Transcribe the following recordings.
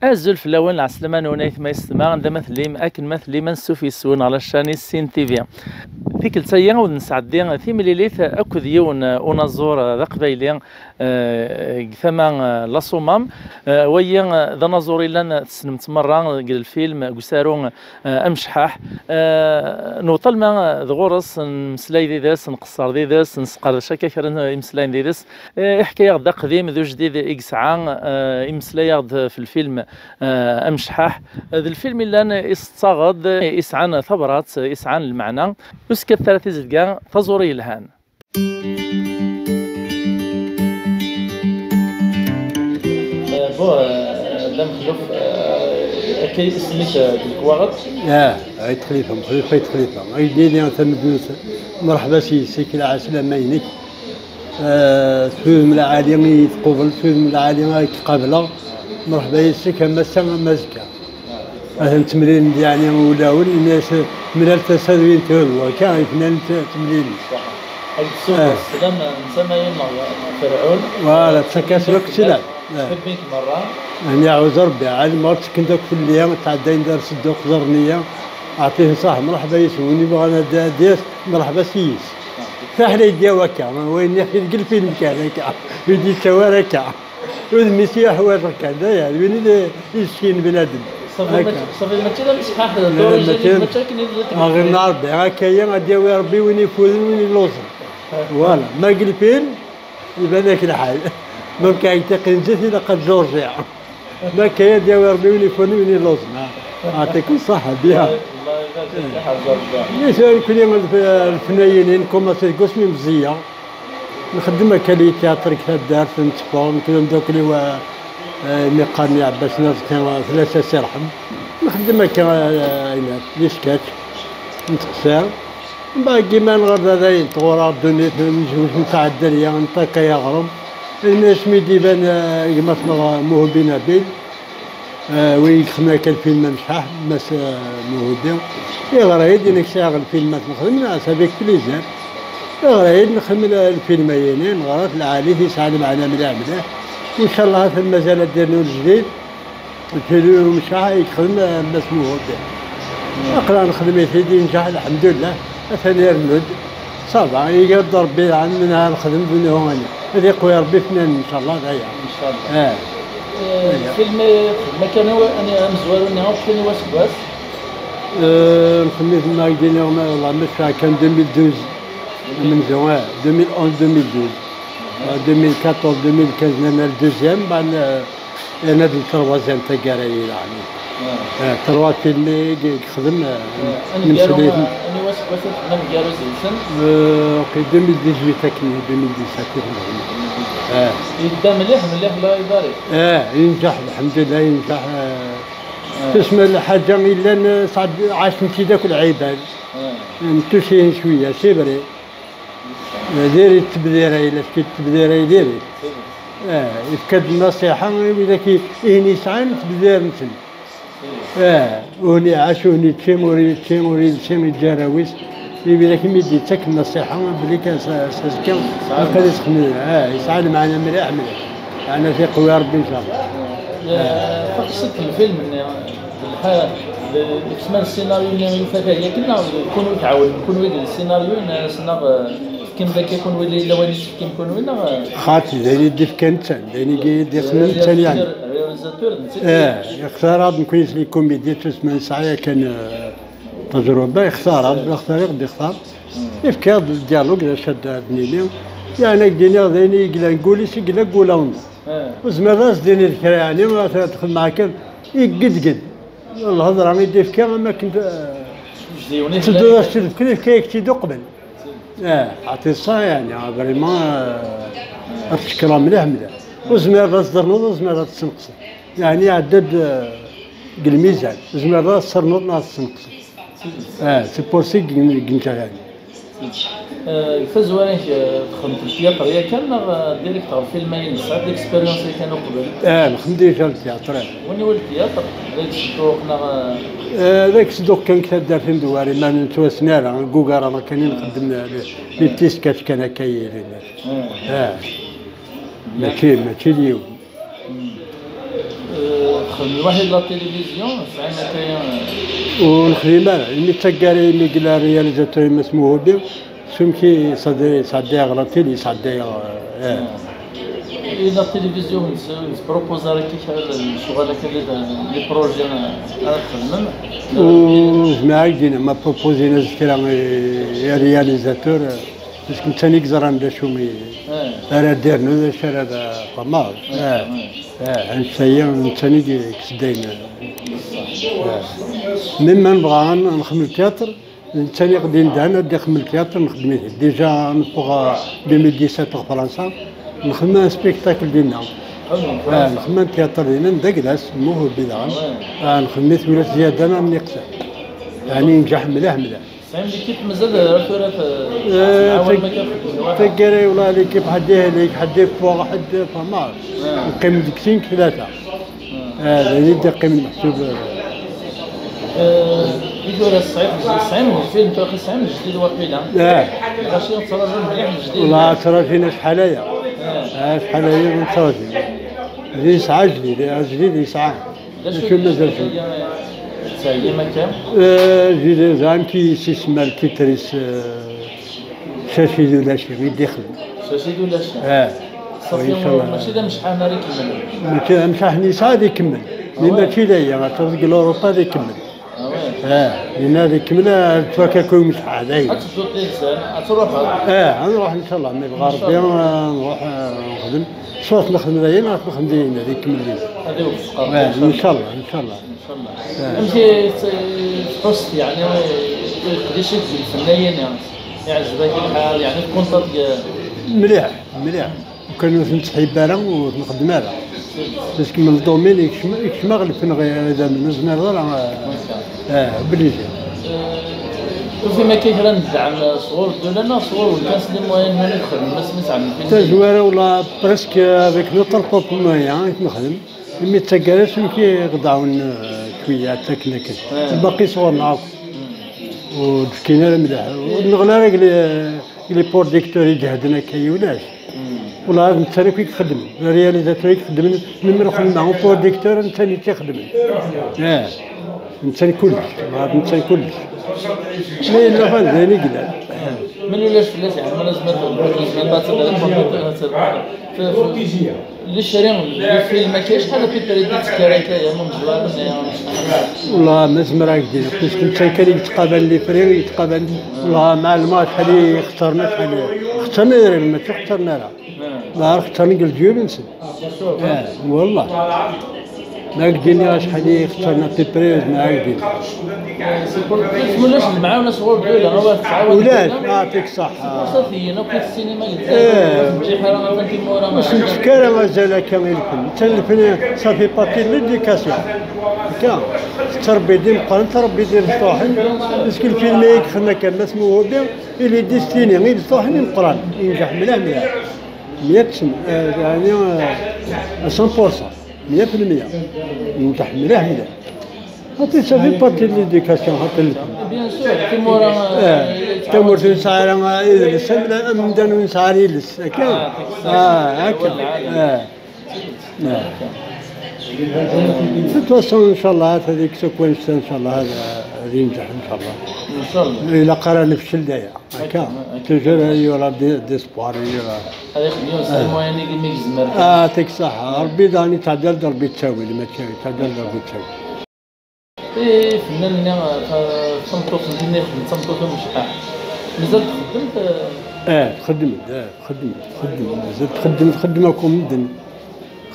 أزول فلاون العسلامة نونايت ما يستمع عندما ثليم أكن ما ثليم نسوف يسون على الشاني سين تيفي ديك التايا ونسعدي ثيمليليت أكد يون ونزور ذا قبايلي ثما لاصومام ويا ذا نزوري لان تسنمت مرة الفيلم قسارو أمشحاح نوطل ما ذغورس نمسلاي ديداس نقصر ديداس نسقر شكا كرا يمسلاي ديداس حكاية غدا قديم ذو جديد إكسعا يمسلاي غد في الفيلم أمشحاح ذا الفيلم لان يستغض يسعان ثبرات يسعان المعنى وسكت ثلاثة زدقا تزوري الهان. بو لم خلف كي اسمك الكواغط؟ عيد خليفة خليفة عيد خليفة عيد تم مرحبا سي كلا عسلامة ينك سوز من العالي يتقبل سوز من العالي يتقابل مرحبا يسك اما السما ما زكا هذا التمرين يعني ولاول الناس من التساوي تهو كان يفنان تمرين صح السلام نسمى فرعون فوالا تسكاس لك سلام تحبيك مرة أنا عاوز ربي عاد ما كنت في الليام تعدى ندار صدوق زرنية أعطيه صح مرحبا يسوني بغا أنا ديس مرحبا سيس فحنا يديا وكا وين يخي الفيلم كان هكا يدي توا هكا والمسيح هو هكا يعني وين يسكن بنادم صافي ماشي لا مشحاح دوريجين ماشي كاين غير نعرف هكايا غادي ربي وين يفوز وين يلوصل فوالا ما قال فين يبان لك الحال ممكن يتقن جيت الى قد جورجيا ما كاين ديال ربي وين يفوز وين يلوصل يعطيكم الصحة بها الله يبارك فيك حاج ربي كل الفنانين كوما سيكوس مزية نخدم هكا لي تياتر كيف دار في نتفور نكون دوك لي مقامي عباس ناس ثلاثة سرحم نخدم هكا لي سكاتش نتقصير من بعد كيما نغرد هذا تغورا الدنيا نجوز نتاع الدريا نطاكا يغرم الناس ميدي يبان كما موهبي نبيل وين خدمنا هكا الفيلم مشحاح ماس موهبي يغرا يدي نكساغ الفيلم نخدم سافيك بليزير غير نخدم الفيلم يعني نغرات العالي تيسعى معنا مليح مليح وان شاء الله هذا مازال ديرنا الجديد الفيلم مشاع يخدم الناس موهوب نقرا نخدم يدي ينجح الحمد لله ثاني رمد صافا يقدر ربي منها نخدم بنه انا هذه قوي ربي فنان ان شاء الله دايا ان شاء الله. الفيلم ما كان هو انا مزوار نعاود كان هو سباس نخدم ما قدينا والله ما كان 2012 من زمان 2011 2012 2014 2015 انا ال deuxième بعد انا ال troisième تاع كراي يعني trois films خدم نمشي اني واش خدم كارو زيسن اوكي 2018 كني 2017 يبدا مليح مليح الله يبارك ينجح الحمد لله ينجح تسمى الحاجة الا صعب عاش انت ذاك العباد نتوشيه شوية c'est vrai ديري التبذيره الا كي التبذيره يديري يفكد النصيحة واذا كي إهني سعان تبذير نتن وهني عاش وهني تشيم وري تشيم وري تشيم الجراويس إذا كي ميدي تاك النصيحة بلي كان سازكا قد يسخن يسعى معنا مليح مليح يعني في قوي ربي ان شاء الله. تقصد الفيلم كما السيناريو اللي فات كنا كونوا تعاون كونوا السيناريو سنا كيم ذاك يكون ولي لا ولي كيم كون وين خاطر دايرين دي كان دايرين دي خدمة ثاني يعني اختار نكون les comédiens تسمى ساعة كان تجربه اختار اختار يقدر يختار يفكر ال dialogue شاد بنيني يعني دينا ديني قلا نقولي سي قلا قولا وزما راس ديني الكرا يعني ما تدخل معاك يقد قد الهضرة ما يدي فكر ما كنت تدور كيف كيكتي قبل عطي الصح يعني vraiment الفكرة مليح مليح وزما راس درنوض وزما راس تنقص يعني عدد الميزان زما راس صرنوض ناس تنقص c'est pour ça قلت يعني فزوانك خدمت ال théâtre يا كان direct الفيلم ساعات l'expérience اللي كانوا قبل. نخدم déjà ال théâtre. وين هو ال théâtre؟ ذاك الصندوق ذاك الصندوق كان كتدار في مدواري ما نتواسنا راه كوكارا ما كان نخدم les petits sketchs كان هكايا. ماشي اليوم. خدم الواحد la télévision ساعة كاين ونخدم انا ملي تقاري ملي قال réalisateur ما اسمه بي سمكي صدري صدي la télé صدي. la télévision propose راك الشغل les projets تخدم. وجماعة دينا ما بروبوزينا كرا يا réalisateur parce que نتاني كزران باش شومي راه ديرنو راه فما هانشايا نتاني كسداين مما نبغى نخدم ال théâtre نتاني غادي ندهن غادي نخدم ال théâtre نخدم déjà نبغى 2017 فرنسا نخدم spectacle ديالنا. نخدم ال théâtre ديالنا نداكلاس موهو بيدان نخدم ثلاث زيادة نقص يعني نجح مليح مليح. سعيد l'équipe مازال تقري ولا l'équipe حد يهلك حد يفوق حد فما نقيم ديك 5 3 هذا اللي قيم المحسوب. يدور الصعيد الصعيد الفيلم تاع الصعيد الجديد واقيلا. غاشي تراجع مليح الجديد. والله تراجينا شحال هيا. شحال هيا نتراجع. ذي ساعة جديد جديد ساعة. شو مازال شو. سعيد ما كان؟ جديد زعما كي سيسمى التيتريس شاشي دولاشي غير يخدم. شاشي دولاشي. صافي ماشي دا مشحال نهار يكمل. ماشي مشحال ساعة يكمل. مي ماشي لايا غترزق l'Europe هذا يكمل. لان هذه كمله تواكا كل مشحال هاي. تدو تلسان تروح. نروح ان شاء الله مي بغا ربي نروح نخدم soit نخدم دايما نخدم دايما هذه يكمل لي. هذه وفق ان شاء الله ان شاء الله. ان شاء الله. امشي تحس يعني قديش الفنيين يعني يعجبك الحال يعني تكون مليح مليح وكانوا نتحيب راه ونخدم راه parce que من ال domaine يكشم الفن هذا من زمان راه obligé. وفي ما كاين غير ندعم صغور الدولة صغور والكاس les moyens هنا نخدم بس نتعلم تزويره ولا presque avec notre propres moyens نخدم mais تاكالاش كي غداون شوية تاكل الباقي صغرنا وتفكينا مليح ونغلا les producteurs يجهدنا كي ولاش والله انت كي تخدم ال réalisateur يخدم نمر خدمة producteur انت اللي تخدم. انت كلش انت كلش mais لا فان قلال من ولاش فلاش يعني لازم اللي شارين الفيلم ما كاينش شحال في بريد تكراكا يا مزوار. والله ما زمراك دير parce que انت كان يتقابل les frais يتقابل والله مع الماء شحال اخترنا شحال اخترنا ماشي اخترنا راه لا اخترنا الجيوب نسد. والله ما قدينا شحال اخترنا بي بريد ما قدينا. ولاش المعاونة صغور الدولة تعاون ولاش يعطيك الصحة صافي وكاين السينما اللي واش نتفكر مازال كامل الفن حتى الفن ça fait partie l'éducation كا تربي دي مقارن تربي دي الطاحن parce que الفيلم يدخلنا كان اسمه bien il est destiné غير الطاحن مقران ينجح مليح مليح 100 يعني 100% 100% ينجح مليح مليح. خاطر ça fait partie l'éducation خاطر bien sûr تيمورا تمور تنسعر يدرس مدان ونسعر يلس هكا هكا تتوصل ان شاء الله هذيك سكوينس ان شاء الله هذا ينجح ان شاء الله. ان شاء الله الا قرا نفشل دايا هكا toujours il y aura d'espoir il y aura هذاك اليوم moyen اللي يزمر. يعطيك الصحة ربي داني تعدل ربي تساوي ما تساوي تعدل ربي تساوي. إيه فنان تنطوط ندير تنطوط مشحاح مازال تخدم؟ تخدم تخدم تخدم مازال تخدم تخدم اكو مدن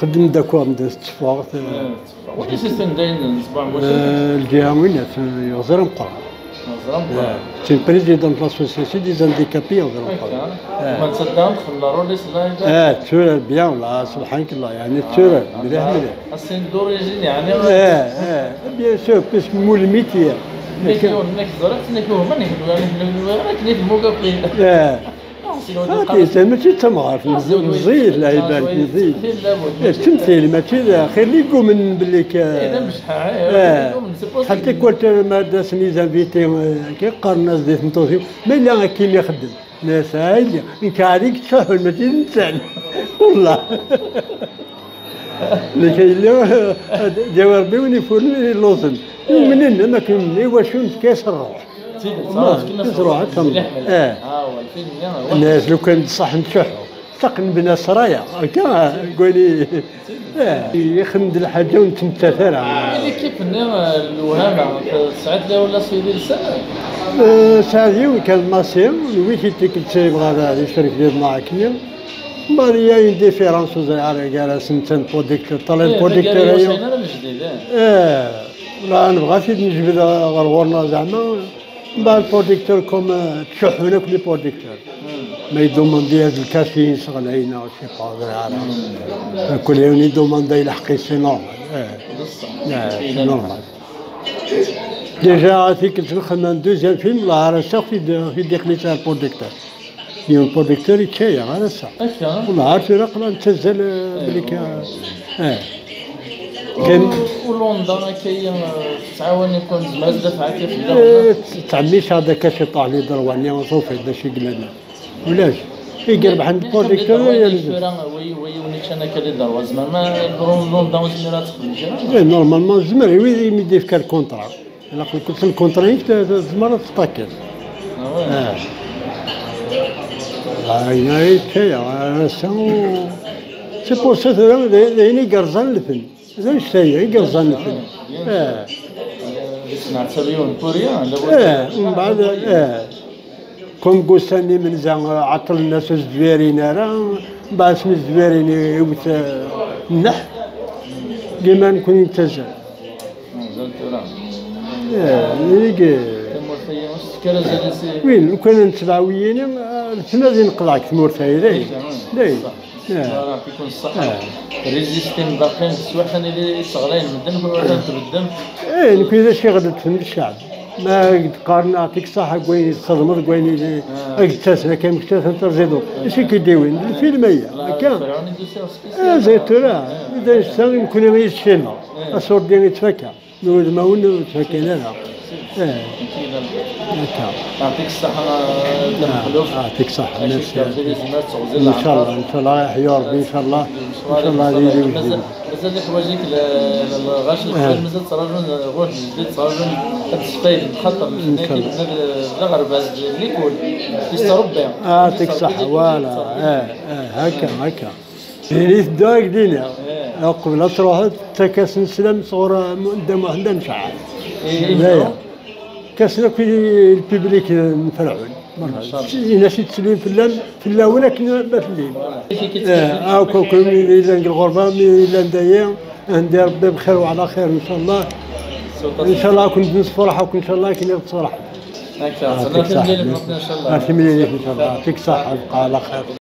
خدم داكور مدن تفوق. وين سيستم داين صباع واش الجهة وين يغزر مقرا. c'est président l'association des handicapés يغزر مقرا. ما تصدق خلا روليس لا تورا bien والله سبحانك الله يعني تورا مليح مليح. السين d'origine يعني bien sûr parce que مول métier هاتي ماشي تمغارت مزيد لا يبان مزيد التمثيل ماشي خير اللي يقوم من باللي حتى كنت ما داس les invités كيقار الناس ديال تمطوسي ما لا كي يخدم ناس عادي انت عليك تسهل ماشي نتسال والله اللي كاين اللي ديال ربي وين يفورني لوزن منين ما كاين واش كاس الروح تروح الناس لو كان صح نشحو تقن بنا سرايا هكا قولي يخمد الحاجة ونتمتثل. كيف الوهامه سعد ولا سيدي لسان؟ سعدي كان ماسي ويكي تيكل تيبغى يشارك لي معاك بعد il y a une différence على سنتين producteur طلع ال producteur لا نبغى سيد نجبد غرغورنا زعما بعد ال producteur comme تشحونا كل producteur ما يدوموندي هاد ال cachet صغلينا je sais pas كل يوم يدوموندي يلحق c'est normal. C'est normal déjà كنت نخدم deuxième film لا راه في ديك ال producteur اليوم ال producteur يتشايع على الساعة والله عارف راه نتسجل بلي كان ولوندا كاين تعاون يكون زعما دفعه كيف الدولة تعميش هذا كاش يطلع لي درواني وصوفي باش يقلنا ولاش يقرب عند ال producteur يا oui oui ونيش انا كالي droits زعما ما لوندا وزميرات تخدم normalement زمر oui يمدي في ال contrat الا قلت ال contrat زمر تطاكل. c'est pour ça ذيني قرزان الفن ذا الشيء قرزان الفن. ومن بعد كون قوساني من زعما عطل الناس الزوارين راه من بعد سمي الزوارين يوت النح كيما نكون ينتزع. وين لو كان نتبع ويانا الفن غادي نقلعك تمورتها لا لا كيكون الصح ريزيستين باقيين السواح اللي صغرين مدن كل واحد تبدل. نكون اذا شي غدا تفهم الشعب ما تقارن نعطيك الصحة كوين تصدمت كوين اكتسنا كاين مكتسنا ترزيدو اش كيديوين الفيلم هي هكا زيد ترى اذا شتا يمكن غير السينما الصور ديالي يتفكى نولد ما ون تفكينا لا. يعطيك الصحة مخلوف. يعطيك الصحة إن شاء الله إن شاء الله يحيي ربي إن شاء الله إن شاء الله يدير مازال حوايجك الغاش الخير مازال تراجعون روح جديد تراجعون هاد السفايد خاطر الغرب ليكول يستربي. يعطيك الصحة فوالا هكا هكا يعني تدارك دينا قبل تروح تكاس نسلم صغر قدام واحد نشعل كاسنا في البيبليك نفرعون الناس تسلم في الليل ولكن ما في الليل. كل إلا الغربة إلا ندايا ندير ربي بخير وعلى خير إن شاء الله. إن شاء الله كنت نصفرح وإن شاء الله كنت نتصرح. إن شاء الله. إن شاء الله. إن شاء الله يعطيك الصحة تبقى على خير.